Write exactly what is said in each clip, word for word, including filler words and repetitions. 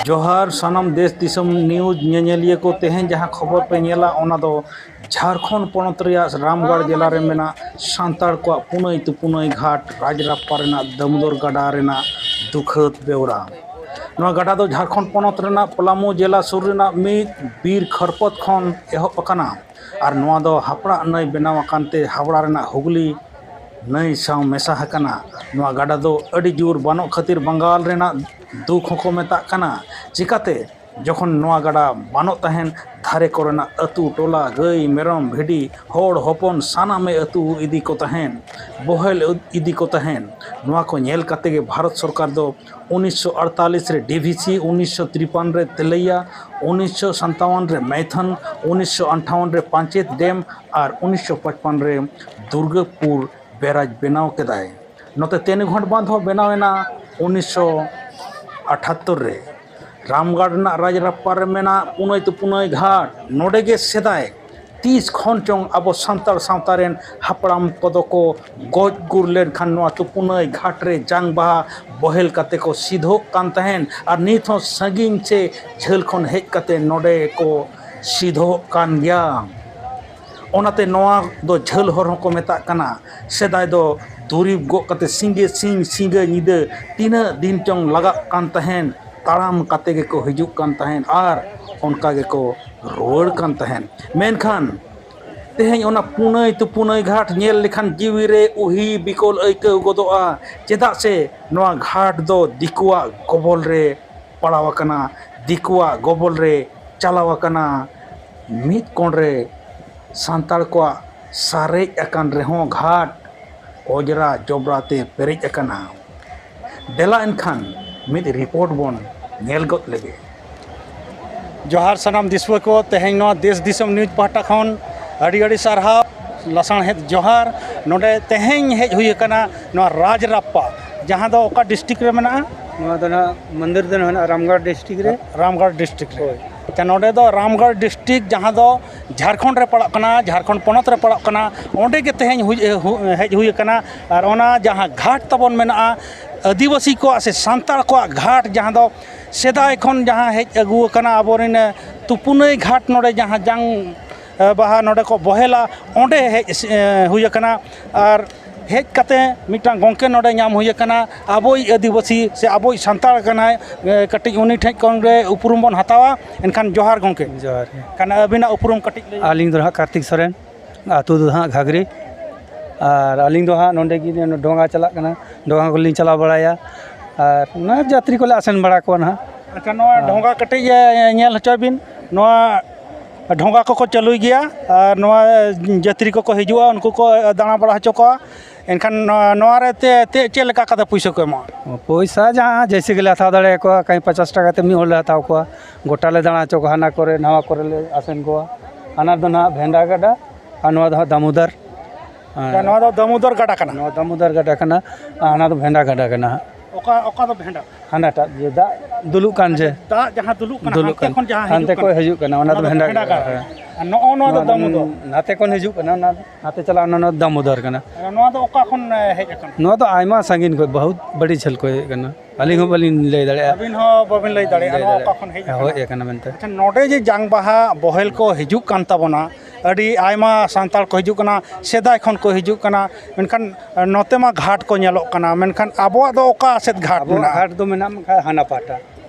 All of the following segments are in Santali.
ᱡᱚᱦᱟᱨ ᱥᱟᱱᱟᱢ ᱫᱮᱥ ᱫᱤᱥᱚᱢ ᱱᱤᱭᱩᱡᱽ ᱧᱮᱧᱮᱞᱤᱭᱟᱹ ᱠᱚ᱾ ᱛᱮᱦᱮᱧ ᱡᱟᱦᱟᱸ ᱠᱷᱚᱵᱚᱨ ᱯᱮ ᱧᱮᱞᱟ, ᱚᱱᱟ ᱫᱚ ᱡᱷᱟᱲᱠᱷᱚᱸᱰ ᱯᱚᱱᱚᱛ ᱨᱮᱭᱟᱜ ᱨᱟᱢᱜᱚᱲ ᱡᱮᱞᱟ ᱨᱮ ᱢᱮᱱᱟᱜ ᱥᱟᱱᱛᱟᱲ ᱠᱚᱣᱟᱜ ᱯᱩᱱᱟᱹᱭ ᱛᱩᱯᱩᱱᱟᱹᱭ ᱜᱷᱟᱴ ᱨᱟᱡᱽᱨᱟᱯᱯᱟ ᱨᱮᱱᱟᱜ ᱫᱟᱢᱳᱫᱚᱨ ᱜᱟᱰᱟ ᱨᱮᱱᱟᱜ ᱫᱩᱠᱷᱟᱹᱛ ᱵᱮᱣᱨᱟ᱾ ᱱᱚᱣᱟ ᱜᱟᱰᱟ ᱫᱚ ᱡᱷᱟᱲᱠᱷᱚᱸᱰ ᱯᱚᱱᱚᱛ ᱨᱮᱱᱟᱜ ᱯᱟᱞᱟᱢᱩ ᱡᱮᱞᱟ ᱥᱩᱨ ᱨᱮᱱᱟᱜ ᱢᱤᱫ ᱵᱤᱨ ᱠᱷᱚᱨᱯᱚᱫ ᱠᱷᱚᱱ ᱮᱦᱚᱵ ᱟᱠᱟᱱᱟ᱾ ᱟᱨ ᱱᱚᱣᱟ ᱫᱚ ᱦᱟᱯᱲᱟᱜ ᱱᱟᱹᱭ ᱵᱮᱱᱟᱣ ᱟᱠᱟᱱ ᱛᱮ ᱦᱟᱣᱲᱟ ᱨᱮᱱᱟᱜ ᱦᱩᱜᱽᱞᱤ ᱱᱟᱹᱭ ᱥᱟᱶ ᱢᱮᱥᱟ ᱟᱠᱟᱱᱟ᱾ ᱱᱚᱣᱟ ᱜᱟᱰᱟ ᱫᱚ ᱟᱹᱰᱤ ᱡᱳᱨ ᱵᱟᱹᱱᱩᱜ ᱠᱷᱟᱹᱛᱤᱨ ᱵᱟᱝᱜᱟᱞ ᱨᱮᱱᱟᱜ ᱫᱩᱠ ᱦᱚᱸᱠᱚ ᱢᱮᱛᱟᱜ ᱠᱟᱱᱟ᱾ ᱪᱤᱠᱟᱛᱮ ᱡᱚᱠᱷᱚᱱ ᱱᱚᱣᱟ ᱜᱟᱰᱟ ᱵᱟᱹᱱᱩᱜ ᱛᱟᱦᱮᱱ, ᱫᱷᱟᱨᱮ ᱠᱚᱨᱮᱱᱟᱜ ᱟᱹᱛᱩ ᱴᱚᱞᱟ, ᱜᱟᱹᱭ ᱢᱮᱨᱚᱢ ᱵᱷᱤᱰᱤ, ᱦᱚᱲ ᱦᱚᱯᱚᱱ ᱥᱟᱱᱟᱢᱮ ᱟᱹᱛᱩ ᱤᱫᱤ ᱠᱚ ᱛᱟᱦᱮᱱ, ᱵᱚᱦᱮᱞ ᱤᱫᱤ ᱠᱚ ᱛᱟᱦᱮᱱ᱾ ᱱᱚᱣᱟ ᱠᱚ ᱧᱮᱞ ᱠᱟᱛᱮ ᱜᱮ ᱵᱷᱟᱨᱚᱛ ᱥᱚᱨᱠᱟᱨ ᱫᱚ ᱩᱱᱤᱥᱥᱚ ᱟᱴᱛᱟᱞᱤᱥ ᱨᱮ ᱰᱤ ᱵᱷᱤ ᱥᱤ, ᱩᱱᱤᱥᱥᱚ ᱛᱨᱤᱯᱟᱱ ᱨᱮ ᱛᱮᱞᱮᱭᱟ, ᱩᱱᱤᱥᱥᱚ ᱥᱟᱱᱛᱟᱣᱟᱱ ᱨᱮ ᱢᱮᱭᱛᱷᱚᱱ, ᱩᱱᱤᱥᱥᱚ ᱟᱴᱷᱟᱣᱟᱱ ᱨᱮ ᱯᱟᱧᱪᱮᱛ ᱰᱮᱢ ᱟᱨ ᱩᱱᱤᱥᱥᱚ ᱯᱟᱸᱪᱯᱟᱱ ᱨᱮ ᱫᱩᱨᱜᱟᱯᱩᱨ ᱵᱮᱨᱟᱡᱽ ᱵᱮᱱᱟᱣ ᱠᱮᱫᱟᱭ᱾ ᱱᱚᱛᱮ ᱛᱮᱱᱤᱜᱷᱚᱴ ᱵᱟᱸᱫᱷ ᱦᱚᱸ ᱵᱮᱱᱟᱣ ᱮᱱᱟ ᱩᱱᱤᱥᱥᱚ ᱟᱴᱷᱟᱛᱛᱳᱨ ᱨᱮ᱾ ᱨᱟᱢᱜᱟᱲ ᱨᱮᱱᱟᱜ ᱨᱟᱡᱽᱨᱟᱯᱯᱟ ᱨᱮ ᱢᱮᱱᱟᱜ ᱯᱩᱱᱟᱹᱭ ᱛᱩᱯᱩᱱᱟᱹᱭ ᱜᱷᱟᱴ, ᱱᱚᱰᱮ ᱜᱮ ᱥᱮᱫᱟᱭ ᱛᱤᱥ ᱠᱷᱚᱱ ᱪᱚᱝ ᱟᱵᱚ ᱥᱟᱱᱛᱟᱲ ᱥᱟᱶᱛᱟ ᱨᱮᱱ ᱦᱟᱯᱲᱟᱢ ᱠᱚᱫᱚ ᱠᱚ ᱜᱚᱡ ᱜᱩᱨ ᱞᱮᱱᱠᱷᱟᱱ ᱱᱚᱣᱟ ᱛᱩᱯᱩᱱᱟᱹᱭ ᱜᱷᱟᱴ ᱨᱮ ᱡᱟᱝ ᱵᱟᱦᱟ ᱵᱚᱦᱮᱞ ᱠᱟᱛᱮ ᱠᱚ ᱥᱤᱫᱷᱚᱜ ᱠᱟᱱ ᱛᱟᱦᱮᱸᱱ᱾ ᱟᱨ ᱱᱤᱛ ᱦᱚᱸ ᱥᱟᱺᱜᱤᱧ ᱥᱮ ᱡᱷᱟᱹᱞ ᱠᱷᱚᱱ ᱦᱮᱡ ᱠᱟᱛᱮ ᱱᱚᱰᱮ ᱠᱚ ᱥᱤᱫᱷᱚᱜ ᱠᱟᱱ ᱜᱮᱭᱟ᱾ ᱚᱱᱟᱛᱮ ᱱᱚᱣᱟ ᱫᱚ ᱡᱷᱟᱹᱞ ᱦᱚᱨ ᱦᱚᱸᱠᱚ ᱢᱮᱛᱟᱜ ᱠᱟᱱᱟ᱾ ᱥᱮᱫᱟᱭ ᱫᱚ ᱫᱩᱨᱤᱵ ᱜᱚᱜ ᱠᱟᱛᱮ ᱥᱤᱸᱜᱮ ᱥᱤᱧ ᱥᱤᱸᱜᱮ ᱧᱤᱫᱟᱹ ᱛᱤᱱᱟᱹᱜ ᱫᱤᱱ ᱪᱚᱝ ᱞᱟᱜᱟᱜ ᱠᱟᱱ ᱛᱟᱦᱮᱸᱱ, ᱛᱟᱲᱟᱢ ᱠᱟᱛᱮ ᱜᱮᱠᱚ ᱦᱤᱡᱩᱜ ᱠᱟᱱ ᱛᱟᱦᱮᱸᱱ ᱟᱨ ᱚᱱᱠᱟ ᱜᱮᱠᱚ ᱨᱩᱣᱟᱹᱲ ᱠᱟᱱ ᱛᱟᱦᱮᱸᱱ᱾ ᱢᱮᱱᱠᱷᱟᱱ ᱛᱮᱦᱮᱧ ᱚᱱᱟ ᱯᱩᱱᱟᱹᱭ ᱛᱩᱯᱩᱱᱟᱹᱭ ᱜᱷᱟᱴ ᱧᱮᱞ ᱞᱮᱠᱷᱟᱱ ᱡᱤᱣᱤ ᱨᱮ ᱩᱦᱤ ᱵᱤᱠᱚᱞ ᱟᱹᱭᱠᱟᱹᱣ ᱜᱚᱫᱚᱜᱼᱟ᱾ ᱪᱮᱫᱟᱜ ᱥᱮ ᱱᱚᱣᱟ ᱜᱷᱟᱴ ᱫᱚ ᱫᱤᱠᱩᱣᱟᱜ ᱜᱚᱵᱚᱞ ᱨᱮ ᱯᱟᱲᱟᱣ ᱟᱠᱟᱱᱟ, ᱫᱤᱠᱩᱣᱟᱜ ᱜᱚᱵᱚᱞ ᱨᱮ ᱪᱟᱞᱟᱣ ᱟᱠᱟᱱᱟ᱾ ᱢᱤᱫ ᱠᱚᱬ ᱨᱮ ᱥᱟᱱᱛᱟᱲ ᱠᱚᱣᱟᱜ ᱥᱟᱨᱮᱡ ᱟᱠᱟᱱ ᱨᱮᱦᱚᱸ ᱜᱷᱟᱴ ᱚᱡᱽᱨᱟ ᱡᱚᱵᱽᱨᱟ ᱛᱮ ᱯᱮᱨᱮᱡ ᱟᱠᱟᱱᱟ᱾ ᱫᱮᱞᱟ ᱮᱱᱠᱷᱟᱱ ᱢᱤᱫ ᱨᱤᱯᱳᱨᱴ ᱵᱚᱱ ᱧᱮᱞ ᱜᱚᱫ ᱞᱮᱜᱮ᱾ ᱡᱚᱦᱟᱨ ᱥᱟᱱᱟᱢ ᱫᱤᱥᱩᱣᱟᱹ ᱠᱚ, ᱛᱮᱦᱮᱧ ᱱᱚᱣᱟ ᱫᱮᱥ ᱫᱤᱥᱚᱢ ᱱᱤᱭᱩᱡᱽ ᱯᱟᱦᱴᱟ ᱠᱷᱚᱱ ᱟᱹᱰᱤ ᱟᱹᱰᱤ ᱥᱟᱨᱦᱟᱣ, ᱞᱟᱥᱟᱬᱦᱮᱫ ᱡᱚᱦᱟᱨ᱾ ᱱᱚᱰᱮ ᱛᱮᱦᱮᱧ ᱦᱮᱡ ᱦᱩᱭ ᱟᱠᱟᱱᱟ ᱱᱚᱣᱟ ᱨᱟᱡᱽ ᱨᱟᱯᱯᱟ, ᱡᱟᱦᱟᱸ ᱫᱚ ᱚᱠᱟ ᱰᱤᱥᱴᱨᱤᱠᱴ ᱨᱮ ᱢᱮᱱᱟᱜᱼᱟ? ᱱᱚᱣᱟ ᱫᱚ ᱱᱟᱦᱟᱜ ᱢᱚᱱᱫᱤᱨ ᱫᱚ ᱱᱟᱦᱟᱜ ᱨᱟᱢᱜᱚᱲ ᱰᱤᱥᱴᱨᱤᱠᱴ ᱨᱮ᱾ ᱨᱟᱢᱜᱚᱲ ᱰᱤᱥᱴᱨᱤᱠᱴ ᱨᱮ᱾ ᱦᱳᱭ᱾ ᱟᱪᱪᱷᱟ, ᱱᱚᱰᱮ ᱫᱚ ᱨᱟᱢᱜᱚᱲ ᱰᱤᱥᱴᱨᱤᱠᱴ, ᱡᱟᱦᱟᱸ ᱫᱚ ᱡᱷᱟᱲᱠᱷᱚᱸᱰ ᱨᱮ ᱯᱟᱲᱟᱜ ᱠᱟᱱᱟ, ᱡᱷᱟᱲᱠᱷᱚᱸᱰ ᱯᱚᱱᱚᱛ ᱨᱮ ᱯᱟᱲᱟᱜ ᱠᱟᱱᱟ, ᱚᱸᱰᱮ ᱜᱮ ᱛᱮᱦᱮᱧ ᱦᱩᱭ, ᱦᱩ-, ᱦᱮᱡ ᱦᱩᱭ ᱟᱠᱟᱱᱟ᱾ ᱟᱨ ᱚᱱᱟ ᱡᱟᱦᱟᱸ ᱜᱷᱟᱴ ᱛᱟᱵᱚᱱ ᱢᱮᱱᱟᱜᱼᱟ, ᱟᱹᱫᱤᱵᱟᱹᱥᱤ ᱠᱚᱣᱟᱜ ᱥᱮ ᱥᱟᱱᱛᱟᱲ ᱠᱚᱣᱟᱜ ᱜᱷᱟᱴ, ᱡᱟᱦᱟᱸ ᱫᱚ ᱥᱮᱫᱟᱭ ᱠᱷᱚᱱ ᱡᱟᱦᱟᱸ ᱦᱮᱡ ᱟᱹᱜᱩ ᱟᱠᱟᱱᱟ ᱟᱵᱚᱨᱮᱱ, ᱮ, ᱛᱩᱯᱩᱱᱟᱹᱭ ᱜᱷᱟᱴ, ᱱᱚᱰᱮ ᱡᱟᱦᱟᱸ ᱡᱟᱝ, ᱮ, ᱵᱟᱦᱟ ᱱᱚᱰᱮ ᱠᱚ ᱵᱚᱦᱮᱞᱟ, ᱚᱸᱰᱮ ᱦᱮᱡ, ᱮ, ᱦᱩᱭ ᱟᱠᱟᱱᱟ᱾ ᱟᱨ ᱦᱮᱡ ᱠᱟᱛᱮ ᱢᱤᱫᱴᱟᱝ ᱜᱚᱢᱠᱮ ᱱᱚᱰᱮ ᱧᱟᱢ ᱦᱩᱭ ᱟᱠᱟᱱᱟ, ᱟᱵᱚᱭᱤᱡ ᱟᱹᱫᱤᱵᱟᱹᱥᱤ ᱥᱮ ᱟᱵᱚᱭᱤᱡ ᱥᱟᱱᱛᱟᱲ ᱠᱟᱱᱟᱭ᱾ ᱮ, ᱠᱟᱹᱴᱤᱡ ᱩᱱᱤ ᱴᱷᱮᱱ ᱠᱷᱚᱱ ᱜᱮ ᱩᱯᱨᱩᱢ ᱵᱚᱱ ᱦᱟᱛᱟᱣᱟ᱾ ᱮᱱᱠᱷᱟᱱ ᱡᱚᱦᱟᱨ ᱜᱚᱢᱠᱮ᱾ ᱡᱚᱦᱟᱨ ᱜᱮ᱾ ᱠᱷᱟᱱ ᱟᱹᱵᱤᱱᱟᱜ ᱩᱯᱨᱩᱢ ᱠᱟᱹᱴᱤᱡ ᱞᱟᱹᱭ᱾ ᱟᱹᱞᱤᱧ ᱫᱚ ᱦᱟᱸᱜ ᱠᱟᱨᱛᱤᱠ ᱥᱚᱨᱮᱱ, ᱟᱹᱛᱩ ᱫᱚ ᱦᱟᱸᱜ ᱜᱷᱟᱜᱽᱨᱤ᱾ ᱟᱨ ᱟᱹᱞᱤᱧ ᱫᱚ ᱦᱟᱸᱜ ᱱᱚᱰᱮ ᱜᱮ ᱰᱷᱚᱸᱜᱟ ᱪᱟᱞᱟᱜ ᱠᱟᱱᱟ, ᱰᱷᱚᱸᱜᱟ ᱠᱚᱞᱤᱧ ᱪᱟᱞᱟᱣ ᱵᱟᱲᱟᱭᱟ᱾ ᱟᱨ ᱚᱱᱟ ᱡᱟᱛᱨᱤ ᱠᱚᱞᱮ ᱟᱥᱮᱱ ᱵᱟᱲᱟ ᱠᱚᱣᱟ ᱱᱟᱦᱟᱜ᱾ ᱟᱪᱪᱷᱟ, ᱱᱚᱣᱟ ᱦᱮᱸ᱾ ᱰᱷᱚᱸᱜᱟ ᱠᱟᱹᱴᱤᱡ, ᱮ, ᱧᱮᱞ ᱦᱚᱪᱚᱭ ᱵᱤᱱ᱾ ᱱᱚᱣᱟ ᱰᱷᱚᱸᱜᱟ ᱠᱚᱠᱚ ᱪᱟᱹᱞᱩᱭ ᱜᱮᱭᱟ ᱟᱨ ᱱᱚᱣᱟ ᱡᱟᱹᱛᱨᱤ ᱠᱚᱠᱚ ᱦᱤᱡᱩᱜᱼᱟ, ᱩᱱᱠᱩ ᱠᱚ ᱫᱟᱬᱟ ᱵᱟᱲᱟ ᱦᱚᱪᱚ ᱠᱚᱣᱟ᱾ ᱮᱱᱠᱷᱟᱱ ᱱᱚᱣᱟ, ᱱᱚᱣᱟ ᱨᱮ ᱛᱮ-, ᱛᱮ-, ᱪᱮᱫ ᱞᱮᱠᱟ ᱠᱟᱛᱮ ᱯᱩᱭᱥᱟᱹ ᱠᱚ ᱮᱢᱚᱜᱼᱟ? ᱯᱚᱭᱥᱟ ᱡᱟᱦᱟᱸ ᱡᱮᱭᱥᱮ ᱜᱮᱞᱮ ᱦᱟᱛᱟᱣ ᱫᱟᱲᱮᱭᱟᱠᱚᱣᱟ, ᱠᱟᱹᱡ ᱯᱚᱪᱟᱥ ᱴᱟᱠᱟ ᱛᱮ ᱢᱤᱫ ᱦᱚᱲ ᱞᱮ ᱦᱟᱛᱟᱣ ᱠᱚᱣᱟ, ᱜᱚᱴᱟ ᱞᱮ ᱫᱟᱬᱟ ᱦᱚᱪᱚ ᱠᱚᱣᱟ, ᱦᱟᱱᱟ ᱠᱚᱨᱮ ᱱᱟᱣᱟ ᱠᱚᱨᱮ ᱞᱮ ᱟᱥᱮᱱ ᱠᱚᱣᱟ᱾ ᱦᱟᱱᱟ ᱫᱚ ᱱᱟᱦᱟᱜ ᱵᱷᱮᱱᱰᱟ ᱜᱟᱰᱟ ᱟᱨ ᱱᱚᱣᱟ ᱫᱚ ᱦᱟᱸᱜ ᱫᱟᱢᱳᱫᱚᱨ᱾ ᱟᱪᱪᱷᱟ, ᱱᱚᱣᱟ ᱫᱚ ᱫᱟᱢᱳᱫᱚᱨ ᱜᱟᱰᱟ ᱠᱟᱱᱟ? ᱱᱚᱣᱟ ᱫᱟᱢᱳᱫᱚᱨ ᱜᱟᱰᱟ ᱠᱟᱱᱟ ᱟᱨ ᱦᱟᱱᱟ ᱫᱚ ᱵᱷᱮᱱᱰᱟ ᱜᱟᱰᱟ ᱠᱟᱱᱟ ᱦᱟᱸᱜ᱾ ᱚᱠᱟ, ᱚᱠᱟ ᱫᱚ ᱵᱷᱮᱱᱰᱟ? ᱦᱟᱱᱟᱴᱟᱜ ᱡᱮ ᱫᱟᱜ ᱫᱩᱞᱩᱜ ᱠᱟᱱ ᱡᱮ᱾ ᱫᱟᱜ ᱡᱟᱦᱟᱸ ᱫᱩᱞᱩᱜ ᱠᱟᱱᱟ, ᱫᱩᱞᱩᱜ ᱦᱟᱱᱛᱮ ᱠᱟᱱ᱾ ᱠᱷᱚᱱ ᱡᱟᱦᱟᱸ ᱦᱟᱱᱛᱮ ᱦᱤᱡᱩᱜ ᱠᱷᱚᱱ ᱠᱟᱱᱟ, ᱦᱤᱡᱩᱜ ᱠᱟᱱᱟ, ᱚᱱᱟ ᱚᱱᱟ ᱫᱚ ᱫᱚ ᱵᱷᱮᱱᱰᱟ ᱵᱷᱮᱱᱰᱟ ᱜᱟᱰᱟ᱾ ᱜᱟᱰᱟ᱾ ᱦᱮᱸ᱾ ᱟᱨ ᱱᱚᱜᱼᱚ ᱱᱚᱣᱟ ᱫᱚ ᱱᱚᱣᱟ ᱫᱟᱢᱳᱫᱚᱨ᱾ ᱱᱟᱛᱮ ᱠᱷᱚᱱ ᱦᱤᱡᱩᱜ ᱠᱟᱱᱟ, ᱚᱱᱟ ᱱᱟᱛᱮ ᱪᱟᱞᱟᱣ ᱚᱱᱟ, ᱚᱱᱟ ᱫᱚ ᱫᱟᱢᱳᱫᱚᱨ ᱠᱟᱱᱟ᱾ ᱟᱨ ᱱᱚᱣᱟ ᱫᱚ ᱚᱠᱟ ᱠᱷᱚᱱ, ᱮ, ᱦᱮᱡ ᱟᱠᱟᱱᱟ? ᱱᱚᱣᱟ ᱫᱚ ᱟᱭᱢᱟ ᱥᱟᱺᱜᱤᱧ ᱠᱷᱚᱱ, ᱵᱚᱦᱩᱛ ᱵᱟᱹᱲᱤ ᱡᱷᱟᱹᱞ ᱠᱷᱚᱱ ᱦᱮᱡ ᱟᱠᱟᱱᱟ᱾ ᱟᱹᱞᱤᱧ ᱦᱚᱸ ᱵᱟᱹᱞᱤᱧ ᱞᱟᱹᱭ ᱫᱟᱲᱮᱭᱟᱜᱼᱟ᱾ ᱟᱹᱵᱤᱱ ᱦᱚᱸ ᱵᱟᱹᱵᱤᱱ ᱞᱟᱹᱭ ᱫᱟᱲᱮᱭᱟᱜᱼᱟ, ᱞᱟᱹᱭ ᱱᱚᱣᱟ ᱚᱠᱟ ᱫᱟᱲᱮᱭᱟᱜᱼᱟ᱾ ᱠᱷᱚᱱ ᱦᱮᱡ ᱦᱮᱸ, ᱟᱠᱟᱱᱟ? ᱦᱮᱡ ᱟᱠᱟᱱᱟ ᱢᱮᱱᱛᱮ᱾ ᱟᱪᱪᱷᱟ, ᱱᱚᱰᱮ ᱡᱮ ᱡᱟᱝ ᱵᱟᱦᱟ ᱵᱚᱦᱮᱞ ᱠᱚ ᱦᱤᱡᱩᱜ ᱠᱟᱱ ᱛᱟᱵᱚᱱᱟ, ᱟᱹᱰᱤ ᱟᱭᱢᱟ ᱥᱟᱱᱛᱟᱲ ᱠᱚ ᱦᱤᱡᱩᱜ ᱠᱟᱱᱟ, ᱥᱮᱫᱟᱭ ᱠᱷᱚᱱ ᱠᱚ ᱦᱤᱡᱩᱜ ᱠᱟᱱᱟ, ᱢᱮᱱᱠᱷᱟᱱ ᱱᱚᱛᱮ ᱢᱟ ᱜᱷᱟᱴ ᱠᱚ ᱧᱮᱞᱚᱜ ᱠᱟᱱᱟ, ᱢᱮᱱᱠᱷᱟᱱ ᱟᱵᱚᱣᱟᱜ ᱫᱚ ᱚᱠᱟ ᱥᱮᱫ ᱜᱷᱟᱴ ᱟᱵᱚᱣᱟᱜ ᱢᱮᱱᱟᱜᱼᱟ? ᱜᱷᱟᱴ ᱫᱚ ᱢᱮᱱᱟᱜ ᱢᱮᱱᱠᱷᱟᱱ ᱦᱟᱱᱟ ᱯᱟᱦᱴᱟ,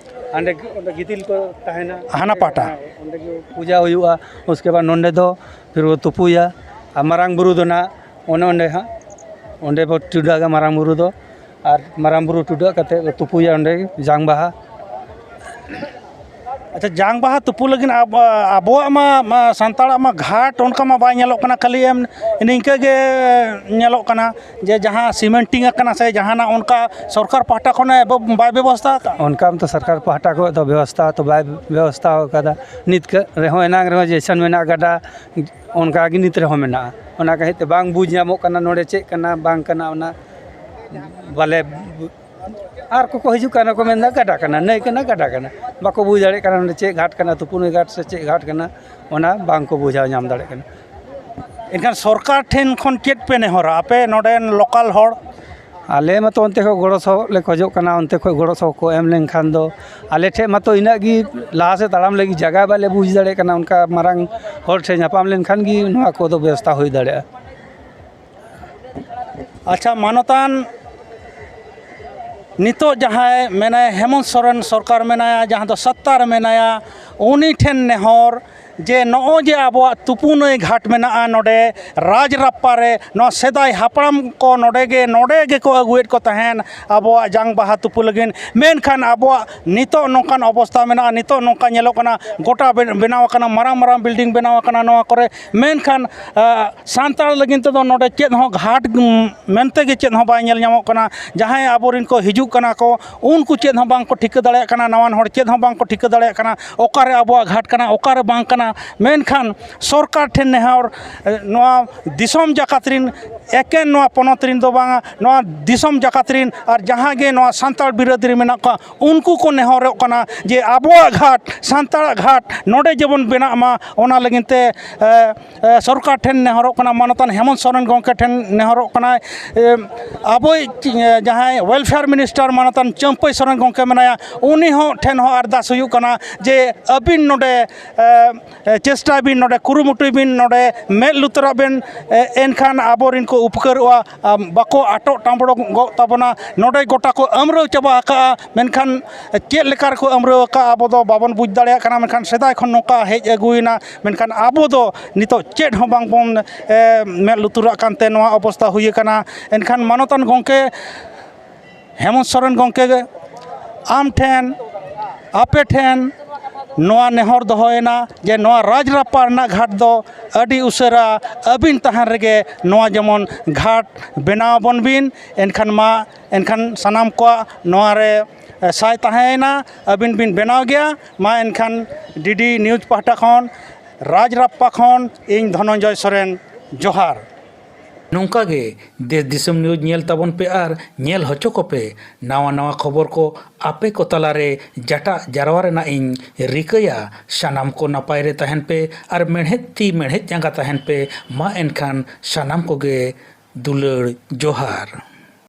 ᱦᱟᱸᱰᱮ ᱜᱤ-, ᱚᱸᱰᱮ ᱜᱤᱛᱤᱞ ᱠᱚ ᱛᱟᱦᱮᱱᱟ᱾ ᱦᱟᱱᱟ ᱯᱟᱦᱴᱟ? ᱦᱮᱸ, ᱚᱸᱰᱮ ᱜᱮ ᱯᱩᱡᱟ ᱦᱩᱭᱩᱜᱼᱟ᱾ ᱩᱥᱠᱮ ᱵᱟᱫ ᱱᱚᱸᱰᱮ ᱫᱚ ᱯᱷᱤᱨ ᱵᱚ ᱛᱩᱯᱩᱭᱟ᱾ ᱟᱨ ᱢᱟᱨᱟᱝ ᱵᱩᱨᱩ ᱫᱚ ᱱᱟᱦᱟᱜ ᱚᱱᱮ ᱚᱸᱰᱮ ᱦᱟᱸᱜ, ᱚᱸᱰᱮ ᱵᱚ ᱴᱩᱰᱟᱹᱜᱟ ᱢᱟᱨᱟᱝ ᱵᱩᱨᱩ ᱫᱚ᱾ ᱟᱨ ᱢᱟᱨᱟᱝ ᱵᱩᱨᱩ ᱴᱩᱰᱟᱹᱜ ᱠᱟᱛᱮ ᱵᱚ ᱛᱩᱯᱩᱭᱟ ᱚᱸᱰᱮ ᱜᱮ, ᱡᱟᱝ ᱵᱟᱦᱟ᱾ ᱟᱪᱪᱷᱟ, ᱡᱟᱝ ᱵᱟᱦᱟ ᱛᱩᱯᱩ ᱞᱟᱹᱜᱤᱫ ᱟᱵ-, ᱟᱵᱚᱣᱟᱜ ᱢᱟ, ᱢᱟ ᱥᱟᱱᱛᱟᱲᱟᱜ ᱢᱟ ᱜᱷᱟᱴ ᱚᱱᱠᱟ ᱢᱟ ᱵᱟᱭ ᱧᱮᱞᱚᱜ ᱠᱟᱱᱟ, ᱠᱷᱟᱹᱞᱤ ᱮᱢ ᱱᱤᱝᱠᱟᱹ ᱜᱮ ᱧᱮᱞᱚᱜ ᱠᱟᱱᱟ ᱡᱮ ᱡᱟᱦᱟᱸ cementing ᱟᱠᱟᱱᱟ ᱥᱮ ᱡᱟᱦᱟᱱᱟᱜ ᱚᱱᱠᱟ ᱥᱚᱨᱠᱟᱨ ᱯᱟᱦᱴᱟ ᱠᱷᱚᱱᱮ ᱵᱮᱵ-, ᱵᱟᱭ ᱵᱮᱵᱚᱥᱛᱷᱟ ᱟᱠᱟᱫᱼᱟ? ᱚᱱᱠᱟ ᱢᱟᱛᱚ ᱥᱚᱨᱠᱟᱨ ᱯᱟᱦᱴᱟ ᱠᱷᱚᱱ ᱫᱚ ᱵᱮᱵᱚᱥᱛᱷᱟ ᱛᱚ ᱵᱟᱭ ᱵᱮᱵᱚᱥᱛᱷᱟ ᱟᱠᱟᱫᱟ ᱱᱤᱛ ᱠᱟᱹ-, ᱨᱮᱦᱚᱸ, ᱮᱱᱟᱝ ᱨᱮᱦᱚᱸ ᱡᱮᱭᱥᱮᱱ ᱢᱮᱱᱟᱜᱼᱟ ᱜᱟᱰᱟ, ᱚᱱᱠᱟ ᱜᱮ ᱱᱤᱛ ᱨᱮᱦᱚᱸ ᱢᱮᱱᱟᱜᱼᱟ᱾ ᱚᱱᱟ ᱠᱷᱟᱹᱛᱤᱨ ᱛᱮ ᱵᱟᱝ ᱵᱩᱡᱽ ᱧᱟᱢᱚᱜ ᱠᱟᱱᱟ ᱱᱚᱰᱮ ᱪᱮᱫ ᱠᱟᱱᱟ ᱵᱟᱝ ᱠᱟᱱᱟ, ᱚᱱᱟ ᱵᱟᱞᱮ ᱵᱩ-, ᱟᱨ ᱠᱚᱠᱚ ᱦᱤᱡᱩᱜ ᱠᱟᱱᱟ ᱠᱚ ᱢᱮᱱᱫᱟ ᱜᱟᱰᱟ ᱠᱟᱱᱟ, ᱱᱟᱹᱭ ᱠᱟᱱᱟ, ᱜᱟᱰᱟ ᱠᱟᱱᱟ, ᱵᱟᱠᱚ ᱵᱩᱡᱽ ᱫᱟᱲᱮᱭᱟᱜ ᱠᱟᱱᱟ ᱱᱚᱰᱮ ᱪᱮᱫ ᱜᱷᱟᱴ ᱠᱟᱱᱟ, ᱛᱩᱯᱩᱱ ᱜᱷᱟᱴ ᱥᱮ ᱪᱮᱫ ᱜᱷᱟᱴ ᱠᱟᱱᱟ, ᱚᱱᱟ ᱵᱟᱝ ᱠᱚ ᱵᱩᱡᱷᱟᱹᱣ ᱧᱟᱢ ᱫᱟᱲᱮᱭᱟᱜ ᱠᱟᱱᱟ᱾ ᱮᱱᱠᱷᱟᱱ ᱥᱚᱨᱠᱟᱨ ᱴᱷᱮᱱ ᱠᱷᱚᱱ ᱪᱮᱫ ᱯᱮ ᱱᱮᱦᱚᱨᱟ, ᱟᱯᱮ ᱱᱚᱰᱮᱱ local ᱦᱚᱲ? ᱟᱞᱮ ᱢᱟᱛᱚ ᱚᱱᱛᱮ ᱠᱷᱚᱱ ᱜᱚᱲᱚ ᱥᱚᱦᱚᱫ ᱞᱮ ᱠᱷᱚᱡᱚᱜ ᱠᱟᱱᱟ, ᱚᱱᱛᱮ ᱠᱷᱚᱱ ᱜᱚᱲᱚ ᱥᱚᱦᱚᱫ ᱠᱚ ᱮᱢ ᱞᱮᱱᱠᱷᱟᱱ ᱫᱚ ᱟᱞᱮ ᱴᱷᱮᱱ ᱢᱟᱛᱚ ᱤᱱᱟᱹᱜ ᱜᱮ ᱞᱟᱦᱟ ᱥᱮᱫ ᱛᱟᱲᱟᱢ ᱞᱟᱹᱜᱤᱫ ᱡᱟᱭᱜᱟ ᱵᱟᱞᱮ ᱵᱩᱡᱽ ᱫᱟᱲᱮᱭᱟᱜ ᱠᱟᱱᱟ᱾ ᱚᱱᱠᱟ ᱢᱟᱨᱟᱝ ᱦᱚᱲ ᱴᱷᱮᱱ ᱧᱟᱯᱟᱢ ᱞᱮᱱᱠᱷᱟᱱ ᱜᱮ ᱱᱚᱣᱟ ᱠᱚᱫᱚ ᱵᱮᱵᱚᱥᱛᱷᱟ ᱦᱩᱭ ᱫᱟᱲᱮᱭᱟᱜᱼᱟ᱾ ᱟᱪᱪᱷᱟ, ᱢᱟᱱᱚᱛᱟᱱ, ᱱᱤᱛᱚᱜ ᱡᱟᱦᱟᱸᱭ ᱢᱮᱱᱟᱭ, ᱦᱮᱢᱚᱱᱛ ᱥᱚᱨᱮᱱ ᱥᱚᱨᱠᱟᱨ ᱢᱮᱱᱟᱭᱟ, ᱡᱟᱦᱟᱸ ᱫᱚ ᱥᱚᱛᱛᱟ ᱨᱮ ᱢᱮᱱᱟᱭᱟ, ᱩᱱᱤ ᱴᱷᱮᱱ ᱱᱮᱦᱚᱨ ᱡᱮ ᱱᱚᱜᱼᱚᱭ ᱡᱮ ᱟᱵᱚᱣᱟᱜ ᱛᱩᱯᱩᱱᱟᱹᱭ ᱜᱷᱟᱴ ᱢᱮᱱᱟᱜᱼᱟ ᱱᱚᱰᱮ ᱨᱟᱡᱽᱨᱟᱯᱯᱟ ᱨᱮ, ᱱᱚᱣᱟ ᱥᱮᱫᱟᱭ ᱦᱟᱯᱲᱟᱢ ᱠᱚ ᱱᱚᱰᱮ ᱜᱮ, ᱱᱚᱰᱮ ᱜᱮᱠᱚ ᱟᱹᱜᱩᱭᱮᱫ ᱠᱚ ᱛᱟᱦᱮᱱ ᱟᱵᱚᱣᱟᱜ ᱡᱟᱝ ᱵᱟᱦᱟ ᱛᱩᱯᱩ ᱞᱟᱹᱜᱤᱫ᱾ ᱢᱮᱱᱠᱷᱟᱱ ᱟᱵᱚᱣᱟᱜ ᱱᱤᱛᱚᱜ ᱱᱚᱝᱠᱟᱱ ᱚᱵᱚᱥᱛᱟ ᱢᱮᱱᱟᱜᱼᱟ, ᱱᱤᱛᱚᱜ ᱱᱚᱝᱠᱟ ᱧᱮᱞᱚᱜ ᱠᱟᱱᱟ, ᱜᱚᱴᱟ ᱵᱮ-, ᱵᱮᱱᱟᱣ ᱟᱠᱟᱱᱟ, ᱢᱟᱨᱟᱝ ᱢᱟᱨᱟᱝ building ᱵᱮᱱᱟᱣ ᱟᱠᱟᱱᱟ ᱱᱚᱣᱟ ᱠᱚᱨᱮ, ᱢᱮᱱᱠᱷᱟᱱ ᱥᱟᱱᱛᱟᱲ ᱞᱟᱹᱜᱤᱫ ᱛᱮᱫᱚ ᱱᱚᱰᱮ ᱪᱮᱫ ᱦᱚᱸ ᱜᱷᱟᱴ ᱢᱮᱱᱛᱮ ᱜᱮ ᱪᱮᱫ ᱦᱚᱸ ᱵᱟᱭ ᱧᱮᱞ ᱧᱟᱢᱚᱜ ᱠᱟᱱᱟ᱾ ᱡᱟᱦᱟᱸᱭ ᱟᱵᱚᱨᱮᱱ ᱠᱚ ᱦᱤᱡᱩᱜ ᱠᱟᱱᱟ ᱠᱚ, ᱩᱱᱠᱩ ᱪᱮᱫ ᱦᱚᱸ ᱵᱟᱝ ᱠᱚ ᱴᱷᱤᱠᱟᱹ ᱫᱟᱲᱮᱭᱟᱜ ᱠᱟᱱᱟ, ᱱᱟᱣᱟᱱ ᱦᱚᱲ ᱪᱮᱫ ᱦᱚᱸ ᱵᱟᱝ ᱠᱚ ᱴᱷᱤᱠᱟᱹ ᱫᱟᱲᱮᱭᱟᱜ ᱠᱟᱱᱟ, ᱚᱠᱟᱨᱮ ᱟᱵᱚᱣᱟᱜ ᱜᱷᱟᱴ ᱠᱟᱱᱟ, ᱚᱠᱟᱨᱮ ᱵᱟᱝ ᱠᱟᱱᱟ᱾ ᱢᱮᱱᱠᱷᱟᱱ ᱥᱚᱨᱠᱟᱨ ᱴᱷᱮᱱ ᱱᱮᱦᱚᱨ, ᱮ, ᱱᱚᱣᱟ ᱫᱤᱥᱚᱢ ᱡᱟᱠᱟᱛ ᱨᱮᱱ, ᱮᱠᱮᱱ ᱱᱚᱣᱟ ᱯᱚᱱᱚᱛ ᱨᱮᱱ ᱫᱚ ᱵᱟᱝᱟ, ᱱᱚᱣᱟ ᱫᱤᱥᱚᱢ ᱡᱟᱠᱟᱛ ᱨᱮᱱ ᱟᱨ ᱡᱟᱦᱟᱸ ᱜᱮ ᱱᱚᱣᱟ ᱥᱟᱱᱛᱟᱲ ᱵᱤᱨᱳᱫᱷᱤ ᱨᱮ ᱢᱮᱱᱟᱜ ᱠᱚᱣᱟ, ᱩᱱᱠᱩ ᱠᱚ ᱱᱮᱦᱚᱨᱚᱜ ᱠᱟᱱᱟ ᱡᱮ ᱟᱵᱚᱣᱟᱜ ᱜᱷᱟᱴ, ᱥᱟᱱᱛᱟᱲᱟᱜ ᱜᱷᱟᱴ ᱱᱚᱰᱮ ᱡᱮᱢᱚᱱ ᱵᱮᱱᱟᱜ ᱢᱟ, ᱚᱱᱟ ᱞᱟᱹᱜᱤᱫ ᱛᱮ, ᱮ, ᱮ, ᱥᱚᱨᱠᱟᱨ ᱴᱷᱮᱱ ᱱᱮᱦᱚᱨᱚᱜ ᱠᱟᱱᱟ, ᱢᱟᱱᱚᱛᱟᱱ ᱦᱮᱢᱚᱱᱛ ᱥᱚᱨᱮᱱ ᱜᱚᱢᱠᱮ ᱴᱷᱮᱱ ᱱᱮᱦᱚᱨᱚᱜ ᱠᱟᱱᱟᱭ᱾ ᱮ, ᱟᱵᱚᱭᱤᱡ, ᱮ, ᱡᱟᱦᱟᱸᱭ welfare minister ᱢᱟᱱᱚᱛᱟᱱ ᱪᱟᱹᱢᱯᱟᱹᱭ ᱥᱚᱨᱮᱱ ᱜᱚᱢᱠᱮ ᱢᱮᱱᱟᱭᱟ, ᱩᱱᱤ ᱦᱚᱸ ᱴᱷᱮᱱ ᱦᱚᱸ ᱟᱨᱫᱟᱥ ᱦᱩᱭᱩᱜ ᱠᱟᱱᱟ ᱡᱮ ᱟᱹᱵᱤᱱ ᱱᱚᱰᱮ, ᱮ, ᱮ, ᱪᱮᱥᱴᱟᱭ ᱵᱤᱱ, ᱱᱚᱰᱮ ᱠᱩᱨᱩᱢᱩᱴᱩᱭ ᱵᱤᱱ, ᱱᱚᱰᱮ ᱢᱮᱫ ᱞᱩᱛᱩᱨᱟᱜ ᱵᱤᱱ, ᱮ, ᱮᱱᱠᱷᱟᱱ ᱟᱵᱚᱨᱮᱱ ᱠᱚ ᱩᱯᱠᱟᱹᱨᱚᱜᱼᱟ, ᱟᱢ, ᱵᱟᱠᱚ ᱟᱴᱚᱜ ᱴᱟᱢᱵᱲᱚᱜ ᱛᱟᱵᱚᱱᱟ᱾ ᱱᱚᱰᱮ ᱜᱚᱴᱟ ᱠᱚ ᱟᱹᱢᱨᱟᱹᱣ ᱪᱟᱵᱟ ᱟᱠᱟᱜᱼᱟ, ᱢᱮᱱᱠᱷᱟᱱ ᱪᱮᱫ ᱞᱮᱠᱟ ᱨᱮᱠᱚ ᱟᱹᱢᱨᱟᱹᱣ ᱟᱠᱟᱜᱼᱟ, ᱟᱵᱚ ᱫᱚ ᱵᱟᱵᱚᱱ ᱵᱩᱡᱽ ᱫᱟᱲᱮᱭᱟᱜ ᱠᱟᱱᱟ᱾ ᱢᱮᱱᱠᱷᱟᱱ ᱥᱮᱫᱟᱭ ᱠᱷᱚᱱ ᱱᱚᱝᱠᱟ ᱦᱮᱡ ᱟᱹᱜᱩᱭᱮᱱᱟ, ᱢᱮᱱᱠᱷᱟᱱ ᱟᱵᱚ ᱫᱚ ᱱᱤᱛᱚᱜ ᱪᱮᱫ ᱦᱚᱸ ᱵᱟᱝ ᱵᱚᱱ, ᱮ, ᱢᱮᱫ ᱞᱩᱛᱩᱨᱟᱜ ᱠᱟᱱᱛᱮ ᱱᱚᱣᱟ ᱚᱵᱚᱥᱛᱷᱟ ᱦᱩᱭ ᱟᱠᱟᱱᱟ᱾ ᱮᱱᱠᱷᱟᱱ ᱢᱟᱱᱚᱛᱟᱱ ᱜᱚᱢᱠᱮ ᱦᱮᱢᱚᱱᱛ ᱥᱚᱨᱮᱱ ᱜᱚᱢᱠᱮ, ᱟᱢ ᱴᱷᱮᱱ, ᱟᱯᱮ ᱴᱷᱮᱱ ᱱᱚᱣᱟ ᱱᱮᱦᱚᱨ ᱫᱚᱦᱚᱭᱮᱱᱟ ᱡᱮ ᱱᱚᱣᱟ ᱨᱟᱡᱽᱨᱟᱯᱯᱟ ᱨᱮᱱᱟᱜ ᱜᱷᱟᱴ ᱫᱚ ᱟᱹᱰᱤ ᱩᱥᱟᱹᱨᱟ ᱟᱹᱵᱤᱱ ᱛᱟᱦᱮᱱ ᱨᱮᱜᱮ ᱱᱚᱣᱟ ᱡᱮᱢᱚᱱ ᱜᱷᱟᱴ ᱵᱮᱱᱟᱣ ᱟᱵᱚᱱ ᱵᱤᱱ᱾ ᱮᱱᱠᱷᱟᱱ ᱢᱟ, ᱮᱱᱠᱷᱟᱱ ᱥᱟᱱᱟᱢ ᱠᱚᱣᱟᱜ ᱱᱚᱣᱟ ᱨᱮ, ᱮ, ᱥᱟᱭ ᱛᱟᱦᱮᱸᱭᱮᱱᱟ, ᱟᱹᱵᱤᱱ ᱵᱤᱱ ᱵᱮᱱᱟᱣ ᱜᱮᱭᱟ᱾ ᱢᱟ ᱮᱱᱠᱷᱟᱱ ᱰᱤᱰᱤ ᱱᱤᱭᱩᱡᱽ ᱯᱟᱦᱴᱟ ᱠᱷᱚᱱ, ᱨᱟᱡᱽᱨᱟᱯᱯᱟ ᱠᱷᱚᱱ ᱤᱧ ᱫᱷᱚᱱᱚᱱᱡᱚᱭ ᱥᱚᱨᱮᱱ, ᱡᱚᱦᱟᱨ᱾ ᱱᱚᱝᱠᱟ ᱜᱮ ᱫᱮᱥ ᱫᱤᱥᱚᱢ ᱱᱤᱭᱩᱡᱽ ᱧᱮᱞ ᱛᱟᱵᱚᱱ ᱯᱮ ᱟᱨ ᱧᱮᱞ ᱦᱚᱪᱚ ᱠᱚᱯᱮ᱾ ᱱᱟᱣᱟ ᱱᱟᱣᱟ ᱠᱷᱚᱵᱚᱨ ᱠᱚ ᱟᱯᱮ ᱠᱚ ᱛᱟᱞᱟᱨᱮ ᱡᱟᱴᱟᱜ ᱡᱟᱨᱣᱟ ᱨᱮᱱᱟᱜ ᱤᱧ ᱨᱤᱠᱟᱹᱭᱟ᱾ ᱥᱟᱱᱟᱢ ᱠᱚ ᱱᱟᱯᱟᱭ ᱨᱮ ᱛᱟᱦᱮᱱ ᱯᱮ ᱟᱨ ᱢᱮᱬᱦᱮᱫ ᱛᱤ ᱢᱮᱬᱦᱮᱫ ᱡᱟᱸᱜᱟ ᱛᱟᱦᱮᱱ ᱯᱮ᱾ ᱢᱟ ᱮᱱᱠᱷᱟᱱ ᱥᱟᱱᱟᱢ ᱠᱚᱜᱮ ᱫᱩᱞᱟᱹᱲ ᱡᱚᱦᱟᱨ᱾